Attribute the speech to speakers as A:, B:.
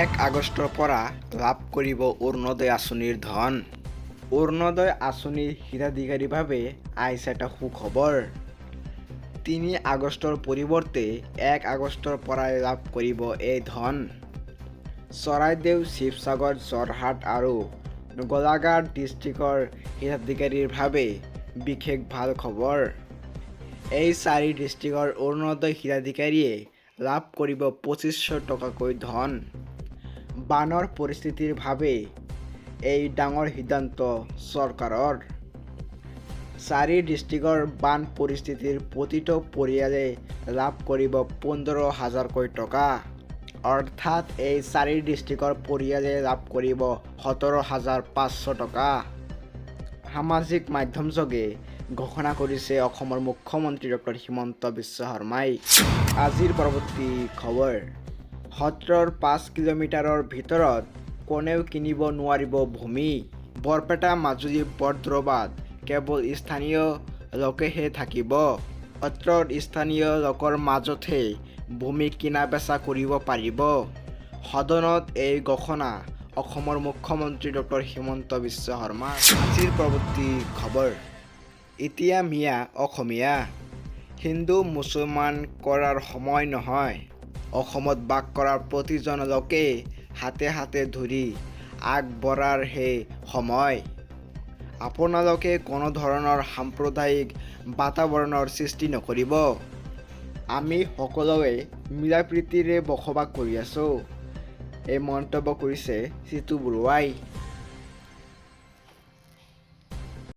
A: 1 আগষ্টৰ পৰা লাভ কৰিব অৰুণোদয় আঁচনিৰ ধন। অৰুণোদয় আঁচনিৰ হিতাধিকাৰীৰ বাবে আহিছে এটা সুখবৰ। 3 আগষ্টৰ পৰিৱৰ্তে 1 আগষ্টৰ পৰাই লাভ কৰিব এই ধন। চৰাইদেউ, শিৱসাগৰ, যোৰহাট আৰু গোলাঘাট ডিষ্ট্ৰিক্টৰ হিতাধিকাৰীৰ বাবে বিশেষ ভাল খবৰ। এই চাৰি ডিষ্ট্ৰিক্টৰ অৰুণোদয় হিতাধিকাৰীয়ে লাভ কৰিব 2500 টকাকৈ ধন। বানৰ পৰিস্থিতিৰ বাবে এই ডাঙৰ সিদ্ধান্ত চৰকাৰৰ। চাৰি ডিষ্ট্ৰিক্টৰ বান পৰিস্থিতিৰ প্ৰতিটো পৰিয়ালে লাভ কৰিব 15 হাজাৰকৈ টকা। অৰ্থাৎ এই চাৰি ডিষ্ট্ৰিক্টৰ পৰিয়ালে লাভ কৰিব 17,500 টকা। সামাজিক মাধ্যমযোগে ঘোষণা কৰিছে অসমৰ মুখ্যমন্ত্ৰী ডক্টৰ হিমন্ত বিশ্ব শৰ্মাই। আজিৰ পৰৱৰ্তী খবৰ, সত্ৰৰ 5 কিলোমিটাৰৰ ভিতৰত কোনেও কিনিব নোৱাৰিব ভূমি। বৰপেটা, মাজুলী, বটদ্ৰৱাত কেৱল স্থানীয় লোকেহে থাকিব। সত্ৰৰ স্থানীয় লোকৰ মাজতহে ভূমি কিনা বেচা কৰিব পাৰিব। সদনত এই ঘোষণা অসমৰ মুখ্যমন্ত্ৰী ডক্টৰ হিমন্ত বিশ্ব শৰ্মাৰ। আজিৰ পৰৱৰ্তী খবৰ, এতিয়া মিয়া অসমীয়া, হিন্দু মুছলমান কৰাৰ সময় নহয়। অসমত বাস কৰা প্ৰতিজন লোকে হাতে হাতে ধৰি আগবঢ়াৰহে সময়। আপোনালোকে কোনো ধৰণৰ সাম্প্ৰদায়িক বাতাবৰণৰ সৃষ্টি নকৰিব। আমি সকলোৱে মিলাপ্ৰীতিৰে বসবাস কৰি আছোঁ, এই মন্তব্য কৰিছে জিতু বৰুৱাই।